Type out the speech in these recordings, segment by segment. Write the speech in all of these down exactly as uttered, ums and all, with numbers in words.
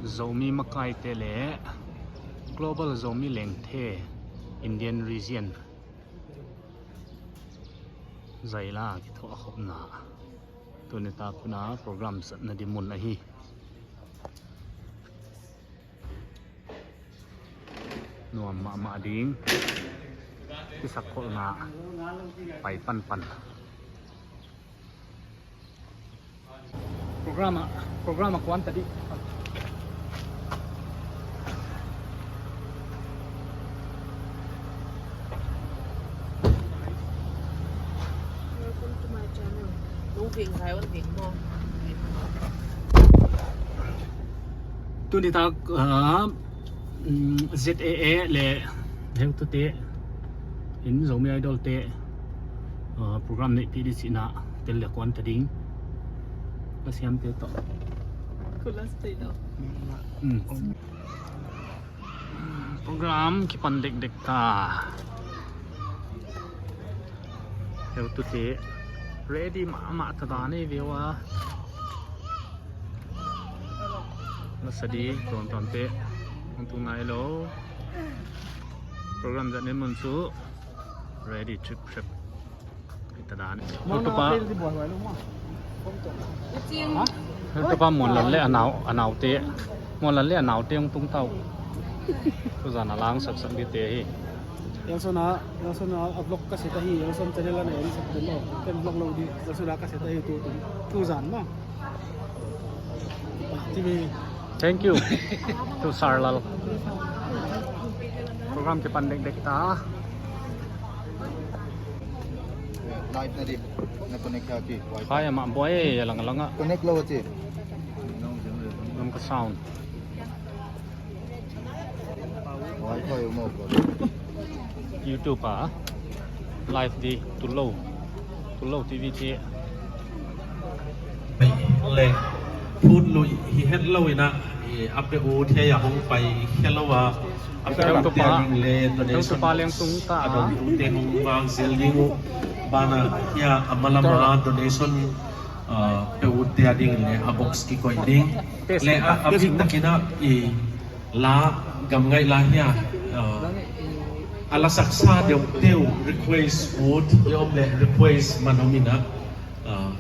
Zomi makaite le Global Zomi Lengthe Indian Region zaila kithuahkhopna tuni tak hun a program zatna ding mun ahi. Nuam mahmah ding kisakholhna pai panpan. Program ah, program ah kuan tadi. Welcome to my channel. Nong veng hai on veng mo. Tuni tak, ah, mm, Z A A le Heutute in Zomi Idol te, ah, program neihpih ding cihna tel le kuan ta ding. Ka siamte tawh. Kulas te tawh. Mm. Program kipan dekdek ta. Heutute ready mahmah ta dan ei ve ua. Lasa ding tuamtuamte hong tung nai lo. Program zat nin mun cu ready trip trip. Heutupa, heutupa Muanlal le a nau, a naute, Muanlal le a naute hong tung tau. Tuzan a lang saksak dite hi. Elson a, Elson a vlog ka set ahi, Elson channel a na en sak den lo. Ken vlog lo di, Elson a ka set ahi tu, tu, tuzan ma. Thank you to Sarlal. Program kipan dekdek ta. Live na di. Na connect ka ki. Khai amah buai a lang a lang ah. Connect lo ci. Lam ka sound. YouTube ah live di Tullo, Tullo T V ci. Le phut lui hi het lo in ah, a pe ut hei a hong pai khia lo a, a pe ut te ding le donation box a dong ut te hong vak zel ding uh. Banah hia a malam a donation, ah, pe ut te ding le a box kikoih ding. Le a, a bik takin ah i la gamngaih la hia, ah, a lasaksa deuh deuh request ut i om le request man om in ah, ah.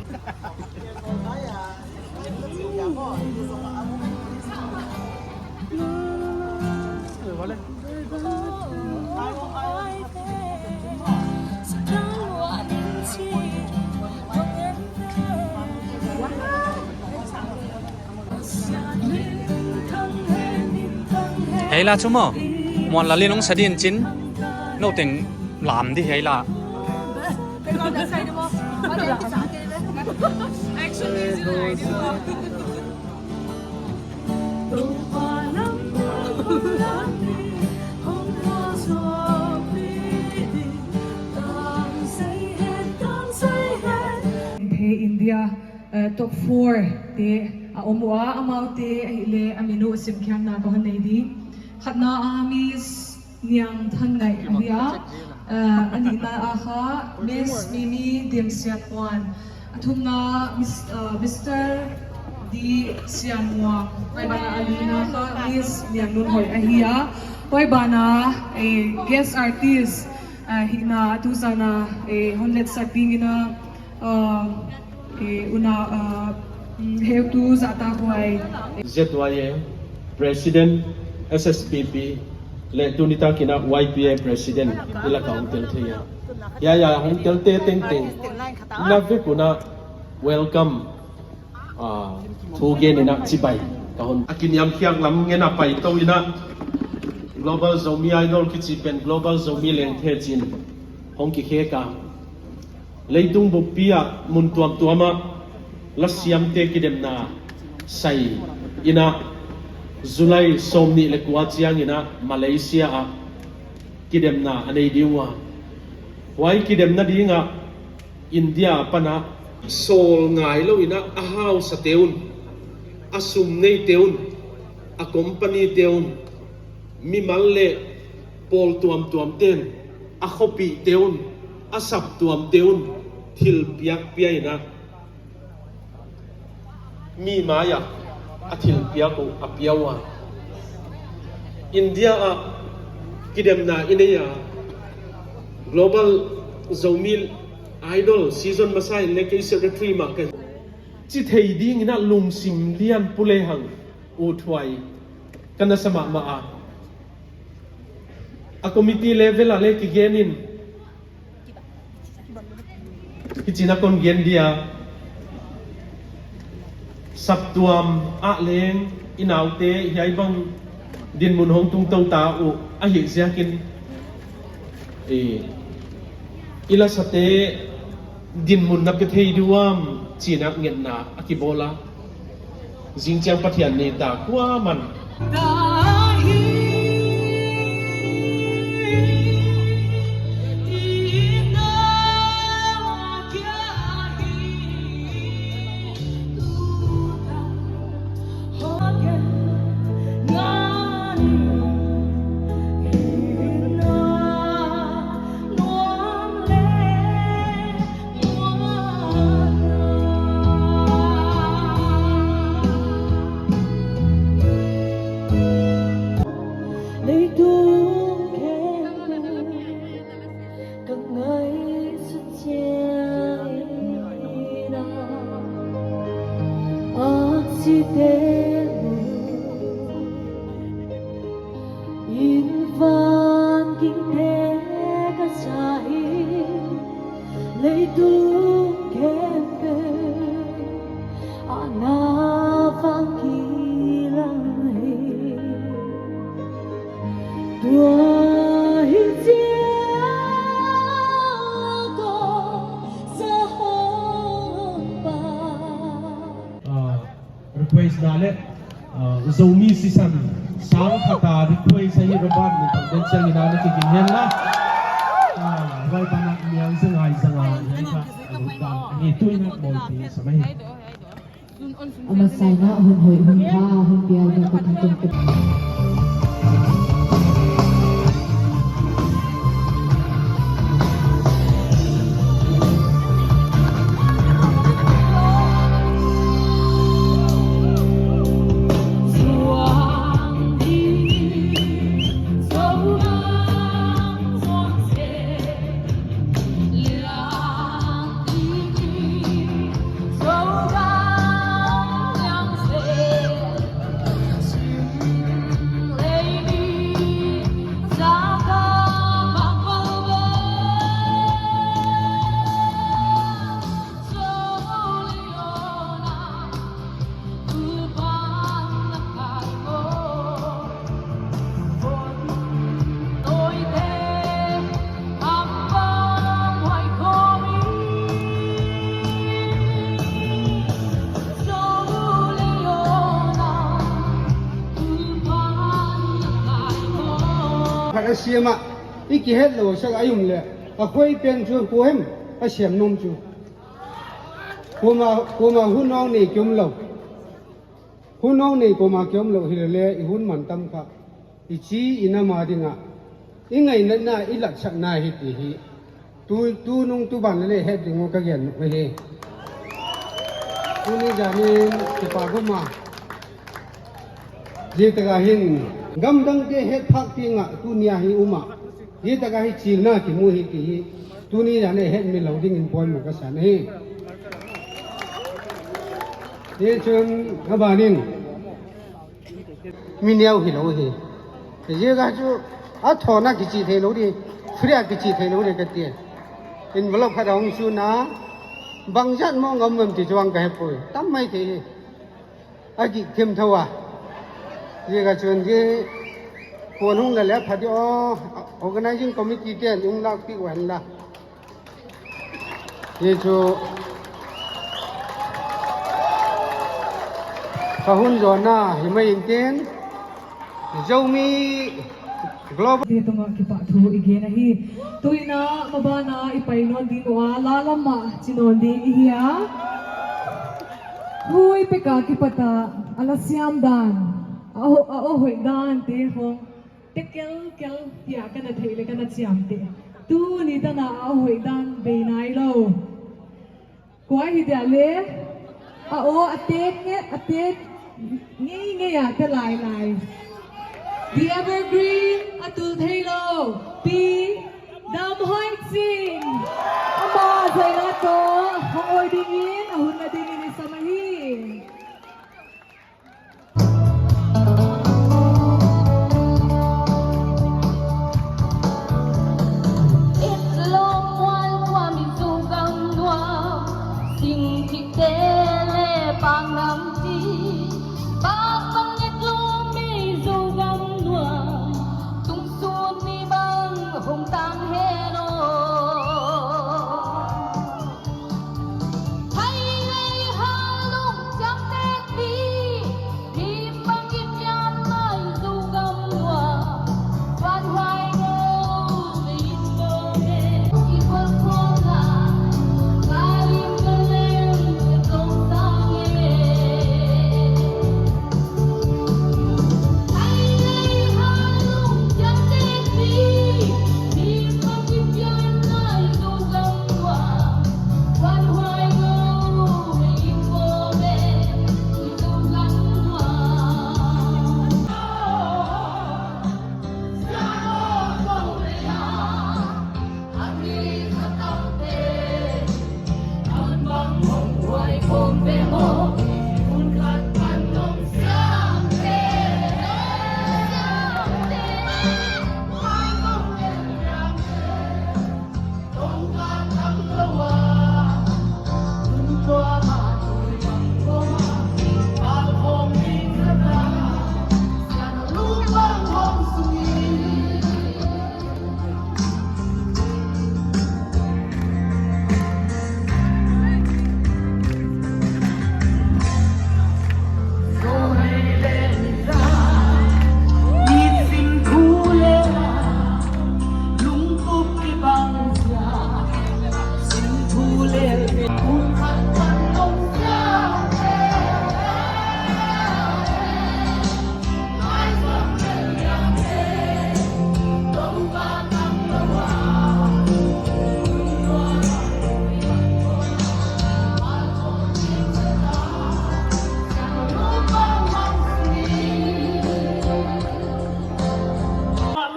Hei la cu maw? Muanlal in hong sa ding cin, no teng lam di hei la. India, eh, top four te a om uh a, amaute ahih leh a min uh simkhiatna ka hon nei ding. Khatna ah Miss Niang Than Ngaih ahi a, eh, a nihna ah kha Miss Mimi Dim Sian Muan, a thumna Mis-, eh, Mister D Sian Muang, huai banah a lina kha Miss Niang Nun Hoih ahi a, huai banah, eh, guest artist, eh, hihna a tuzan a, eh, hon letsak dingin a, ah, eh, unau, ah, mm, heutu zahtakhuai. Z Y A President, S S P P, le tuni takin ah Y P A President i lakah hong tel thei a. Hia, hia hong telte tengteng na vek un ah welcome, ah, thu gen in ah cibai ka hon. A kiniamkhiat lam ngen a paito in ah Global Zomi Idol kici pen Global Zomi Lengthe ci-in hong kikhek a. Leitung buppi ah mun tuamtuam ah lasiamte kidemna sai in ah July sawmnih le kua ciangin ah Malaysia ah kidemna a nei ding uh a. Huai kidemna dingah India panah sawl ngai lo in ah a hausate un, a sum neite un, a companyte un, mimal le pawl tuamtuamte un, a khuapihte un, a saptuamte un thil piak pia in ah mi mai-ah A thilpiak uh a pia uh a, India ah kidemna i nei a, Global Zomi Idol season masa in le kei secretary mah ka ci thei dingin ah lungsim lian pulehang uh thuai ka na sa mahmah a, a committee level ah le kigen in, hicin a kon gen dia, saptuam ah leng i naute hiai bang dinmun hong tungto ta uh ahih ziakin, i, i lasate dinmun na pia thei diam ci-in ah ngetna a kibawl a, zingciang Pathian ni ta kuaman. Leitung khempeuh ka ngaihsut ciangin a, aksite mun in vangikte ka sa hi. Leitung khempeuh a na vang kilang hi. Tua hi ciang ko sa hong pa. Ah, request na le, ah, Zomi sisan sang khat a request ahi Robert ni tang den ciangin a na kigin hen la. Ah, vai bana miang zangai zanga, yang ka, ah, ni tuina mawlpi sa mai. A masa in a hun hoih hun pha hun pial na kut hong tung kut. Khat a siam ah i kihet lo sak a i um leh a khuai pen cu kua hem a siam nuam cu. Kuamah, kuamah hun awng nei kiom lo. Hun awng nei kuamah kiom lo hi lele i hun man tam kha i ci i nam a dingah i ngaihnatna i latsakna hi ti hi. Tu, tu nung tu ban lele het ding uh ka gen uh hi. Tuni zanin kipa guma. Ziatakah hin gamdangte het phak dingah tuni ah hi umah. Ziatakah hi cilna kimu hi ti hi. Tuni zanin het mi lo dingin puan mu ka san hi. Hi cun a banin mi neu hi lo hi. Ziatakah cu a thawn a kici thei lo ding, free a kici thei lo ding ka ti. Envelope khat a hong sun a bangzat maw ngam mem ti cuang ka he pui. Tam mai thei hi. A gik thim tho a. Ziatakah cun hi puan hong la le phat i aw, organizing committee ten i hong lakpih uh hen la. Hi cu ka hun zawnna hi mai in tin Zomi Global. Hi tungah kipahthu i gen ahi. Tuinah mabana i pai nawn ding uh a, la lamah ci nawn ding i hi a. Hui peka kipatah a la siam dan, a aw, a aw hoih dan te hong tek kelkel tiah ka na theih le ka na ciamteh. Tuni tanah a hoih dan bei nai lo. Kua hi tiah le a aw a tek nge a tek Ngei ngei a te lai lai. The Evergreen a tul thei lo Pi Dam Hoih Cin. Ama zaina tawh hong oi dingin a hun na dingin i sam ahi.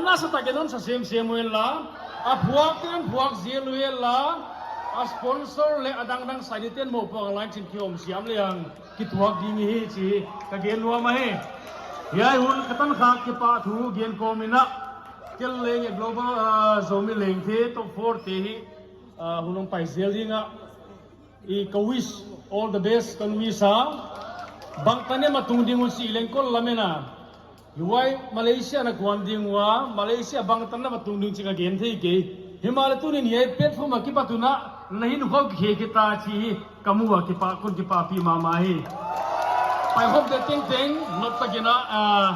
Nasa takin hong sa semsem uh hen la, a phuakte hong phuak zel uh hen la, a sponsor le a dangdang sai dingte in mohpuak a lai cin kihawm siam leng kituak ding hi ci ka gen nuam ahi. Hiai hun ka tankhak kipah thu gen kawm in ah, ken leng a Global, ah, Zomi Lengthe top four te hi, ah, hun hong pai zel ding ah, i ka wish, all the best kan wish a. Bangtan em a tung ding uh cih leng kol lamen a, hiai Malaysia na kuan ding uh a, Malaysia bangtan na va tung ding cih ka gen thei kei. Himahleh tuni in hiai platform a kipat un ah na hin uh khawng kikhia khit ta cih hi ka mu a, kipah, kon kipahpih mahmah hi. Paikhawmte tengteng noptakin ah, ah,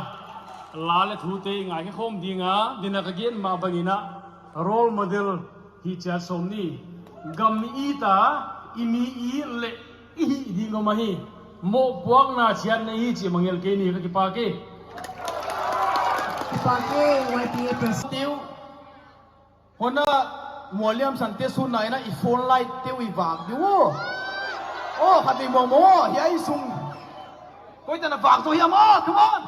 la le thute i ngaikhe khawm ding a, din a ka gen mah bangin ah role model hih ciat sawm ni. Gam i it a, i mi i it leh i hih ding om ahi. Mohpuakna ciat na hi cih mangngilh kei ni, ka kipak hi. Kipak hi, Y T A President. Hona Mualliam Sante sunna in ah i phone light te uh i vak ding uh. Oh, khat i mawngmawng, hiai sung. Koi tan a vak zaw hiam aw, come on.